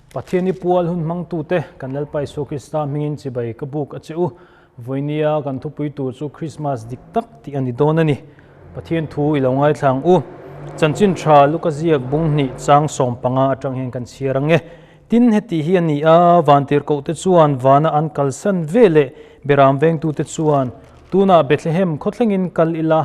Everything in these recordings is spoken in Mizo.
Pathian i pual hun hmangtute kan Lalpa Isua Krista hmingin chibai ka buk a che u. Vawinia kan thupui tur chu Krismas dik tak tih a ni dawn a ni. Pathian thu i lo ngaithla ang u. Chanchin tha Luka ziak bung hnih chang 15 atang hian kan chhiar ang e. Tin, heti hi a ni a, vantirhkohte chuan vana an kalsan ve leh beram vengtute chuan, Tunah Bethlehem khawthlengin kal ila,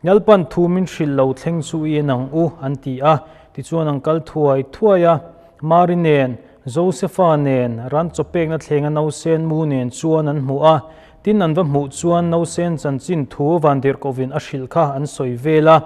Lalpan thu min hrilh lo thleng chu i en ang u, an ti a. Tichuan an kal thuai thuai a, Mari nen, Josefa nen, ran chawpekna thlenga nausen mu nen chuan an hmu a. Tin, an va hmuh chuan nausen chanchin thu vantirhkohvin a hrilh kha an sawi vel a.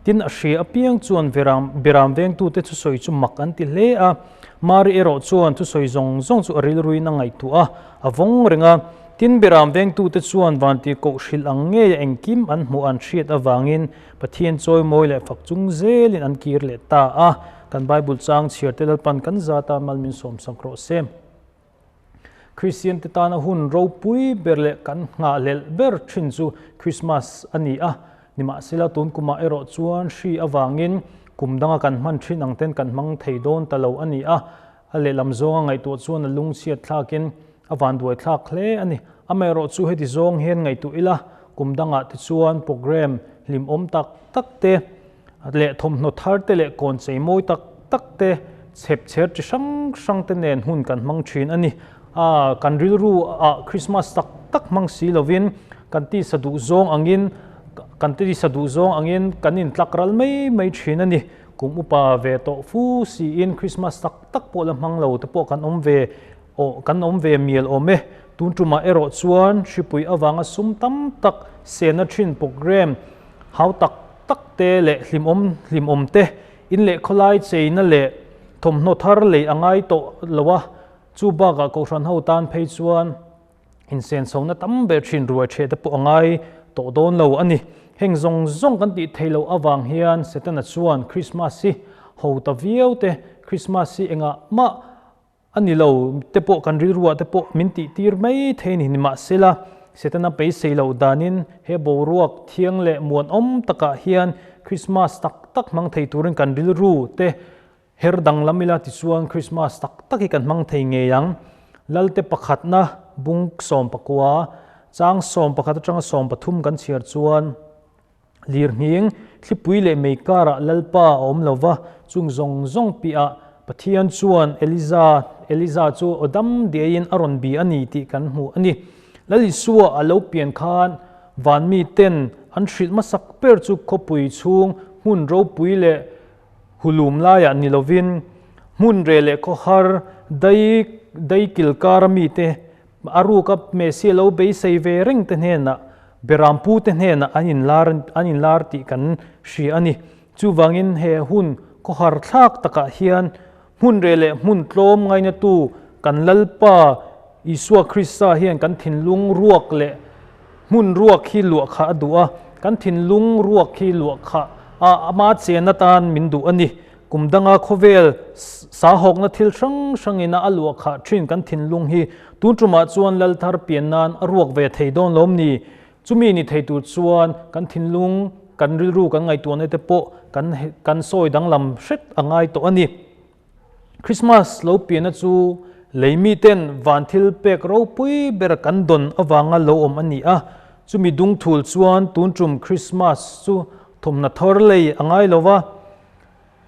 Tin, a hria apiang chuan beram vengtute thusawi chu mak an ti hle a. Mari erawh chuan thusawi zawng zawng chu a rilruin a ngaihtuah a, a vawng reng a. Tin, beram vengtute chuan vantirhkoh hrilh ang ngeia engkim an hmuh an hriat avangin Pathian chawimawi leh fak chung zelin an kir leh ta a. Kan Bible chang chhiar te Lalpan kan zata mal min sawmsak rawh se. Kristian te tana hun ropui ber leh kan nghahhlelh ber thin chu Krismas a ni a. Nimahsela tun kumah erawh chuan hri avangin kum danga kan hman thin ang ten kan hmang thei dawn ta lo a ni a. A lehlam zawnga ngaihtuah chuan a lungchhiat thlakin a vanduai thlak hle a ni. Amaherawh chu heti zawng hian ngaihtuah ila kum dangah te chuan program hlimawm tak tak te leh thawmhnaw thar te leh kawn chei mawi tak tak te chhep chher chi hrang hrang te nen hun kan hmang thin a ni. A, kan rilru ah Christmas tak tak hmang si lovin kan tisa duh zawng angin kan tisa duh zawng angin kan intlak ral mai mai thin a ni. Kum upa ve tawh fu siin Christmas tak tak pawh la hmang lo te pawh kan awm ve aw kan awm ve mial awm e. Tun tumah erawh chuan hripui avanga sum tam tak sena thin program hau tak tak te leh hlimawm hlimawm te in leh khawlai cheina leh thawmhnaw thar lei a ngai tawh lo a, chu bakah Kohhran ho tan phei chuan insenchhona tam ber thin ruai theh te pawh a ngai tawh dawn lo a ni. Heng zawng zawng kan tih theih loh avang hian Setana chuan Krismas hi ho ta viau te, Krismas hi engah mah A ni lo te pawh kan rilruah te pawh min tih tir mai thei ni nimahsela, Setana beisei loh danin he boruak thiang leh muanawm takah hian Krismas tak tak hmang thei turin kan rilru te her danglam ila tichuan Krismas tak tak hi kan hmang thei ngei ang. Lalte pakhatna bung 19, chang 11 atanga 13 kan chhiar chuan, Lirnghing, thlipui leh mei karah Lalpa a awm lo va, chung zawng zawng piahah Pathian chuan Eliza, Eliza chu aw dam diaiin a rawn bi a ni tih kan hmu a ni. Lal Isua a lo pian khan van miten an hrilh hmasak ber chu khawpui chhung hmun ropui leh hulum laiah ni lovin hmun reh leh khawhar dai dai kilkara mite A ruka Messia lo beisei ve reng te hnenah, Berampu te hnenah an inlar an inlar tih kan hria a ni. Chuvangin he hun khawhar thlak takah hian hmun reh leh hmun tlawm ngainatu kan Lalpa Isua Krista hian kan thinlung ruak leh hmun ruak hi luah khah a duh a, kan thinlung ruak hi luah khah a ama chen atan min duh a ni. Kum danga khawvel sahawkna thil hrang hrangin a a luah khah thin kan thinlung hi tun tumah chuan lal thar pian nan a ruak ve thei dawn lawm ni? Chumi ni thei tur chuan kan thinlung, kan rilru kan ngaihtuahna te pawh kan kan sawi danglam hret a ngai tawh a ni. Christmas lo pianna chu lei miten van thil pek ropui ber kan dawn avanga lo awm a ni a, chumi dungthul chuan tun tum Christmas chu thawmhnaw thar lei a ngai lo va,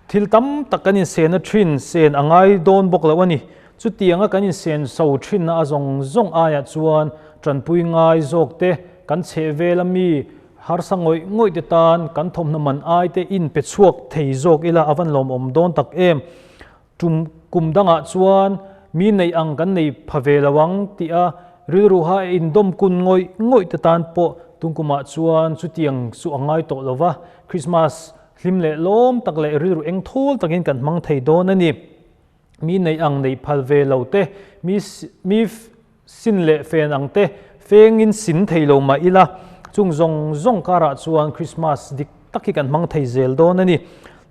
Thil tam tak kan insen a thin, sen a ngai dawn bawk loh a ni. Chutianga kan insen so thinna a zawng zawng aiah chuan tanpui ngai zawk te, kan chheh vela mi harsa ngawih ngawih te tan kan thawmhnaw man ai te in pe chhuak thei zawk ila a van lawmawm dawn tak em. Tum kum dangah chuan mi neih ang kan nei pha ve lo ang tih a rilru ha indawm kun ngawih ngawih te tan pawh tun kumah chuan chutiang chu a ngai tawh lo va, Christmas Hlim leh lawm tak leh rilru eng thawl takin kan hmang thei dawn a ni. Mi neih ang neih phal ve lo te, mi mi sin leh fen ang te fengin sin thei lo mah ila, chung zawng zawng karah chuan Christmas dik tak hi kan hmang thei zel dawn a ni.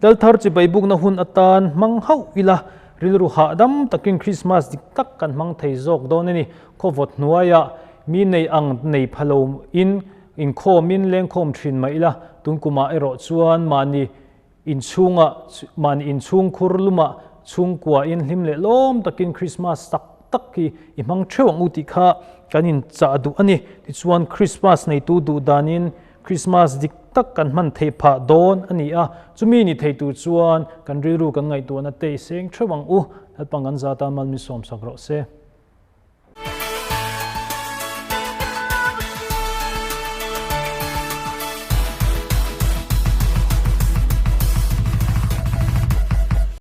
Lal thar chibai bukna hun atan hmang hauh ila, rilru hahdam takin Christmas dik tak kan hmang thei zawk dawn a ni. Khawvawt hnuaiah mi neih ang nei pha lo in Inkhawmin lengkhawm thin mah ila, tun kumah erawh chuan mahni inchhungah, mahni inchhung khur lumah Chhungkua in hlim leh lawm takin Krismas tak tak hi i hmang theuh ang u tih kha kan inchah duh a ni. Tichuan Krismas neitu duh danin Krismas dik tak kan hman theih phah dawn a ni a, chumi ni thei tur chuan kan rilru kan ngaihtuahna te i seng theuh ang u. Lalpang kan zata mal min sawmsak rawh se.